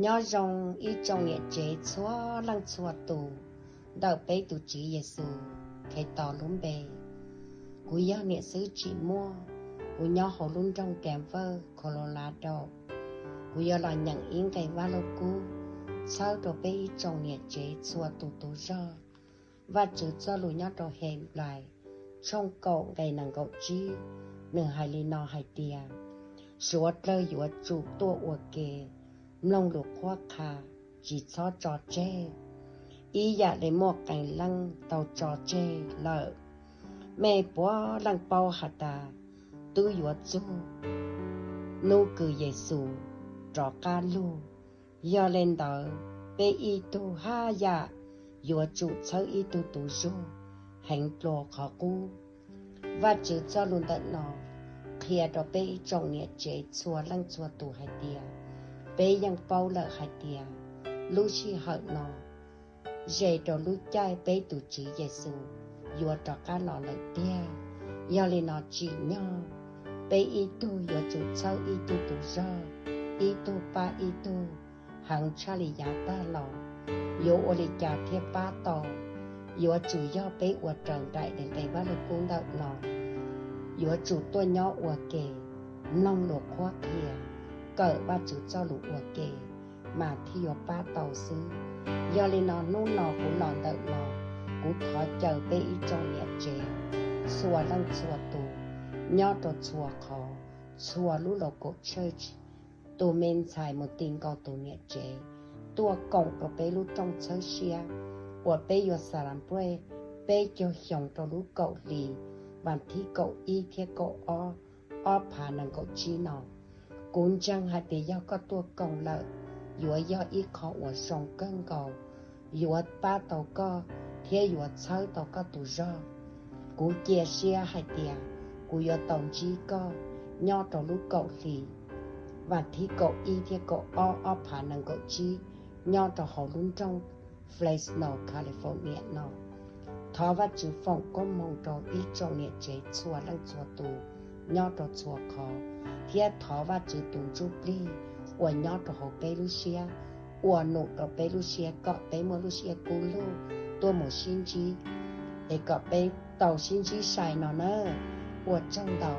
Nyob zoo ib tsoom niam tsev txhua leej txhua tus, ntawm peb tus Tswv Yexus Khetos lub npe. Kuv yog niam xwb Tsim Muaj, kuv nyob hauv lub nroog Denver, Colorado. Kuv yuav los nyeem ib nqe Vaj Lug Kub txhawb rau peb ib tsoom niam tsev txhua tus tus zog. Vajtswv txoj lus nyob rau Henplais tshooj kaum nqe nees nkaum tsib, nws hais li no hais tias, suav dlawg yuav tsum tuaj ua ke, mloog lus qhuab qha, tsis txhob tso tseg, ib yam li muaj qee leej tau tso tseg lawm. Mej puav leej paub has tas twb yuav txug nub kws Yexus rov qab lug. Yog le ntawd, peb ib tug haj yam yuav tsum txhawb ib tug tus zug heev dlua qhov qub. Vajtswv txoj lus ntawm no qhia rau peb ib tsoom niam tsev txhua leej txhua tus hais tias, peb yeej paub lawm hais tias lub sij hawm no ze rau lub caij peb tus Tswv Yexus yuav rov qab los lawm tiag. Yog li no tsim nyog peb ib tug yuav tsum txhawb ib tug tus zog, ib tug pab ib tug, heev tshaj li yav tag los. Yuav ua li cas thiaj pab tau? Yuav tsum yog peb ua raws nraim li nqe Vaj Lug Kub ntawm no, yuav tsum tuaj nyob ua ke, mloog lus qhuab qhia, kawm Vajtswv txoj lus ua ke, mas thiaj yuav pab tau xwb. Yog li no hnub no kuv los ntawm no, kuv thov caw peb ib tsoom niam tsev txhua leej txhua tus, nyob rau txhua qhov, txhua lub local church, tus me ntxhais mus ti nkaus tus niam tsev, tuaj koom rau peb lub rooj txhawb siab uas peb yuav celebrate peb caug xyoo rau lub kaum hli, vas thib kaum ib thiab kaum ob, ob phav nees nkaum tsib no. Kuv ntseeg hais tias yog koj tuaj koom lawm, yuav yog ib qho uas zoo kawg nkaus, yuav pab tau koj thiab yuav txhawb tau koj tus zog. Kuv cia siab hais tias kuv yuav tau ntsib koj nyob rau lub kaum hli, vas thib kaum ib thiab kaum ob ob phav nees nkaum tsib, nyob rau hauv lub nroog Fresno, California no. Thov Vajtswv foom koob hmoov rau ib tsoom niam tsev txhua leej txhua tus nyob rau txhua qhov, thiab thov Vajtswv tus ntsuj plig uas nyob rau hauv peb lub siab ua num rau peb lub siab kom peb muaj lub siab kub lug tuaj mus sib ntsib, es kom peb tau sib ntsib sai no nawb. Ua tsaug ntau.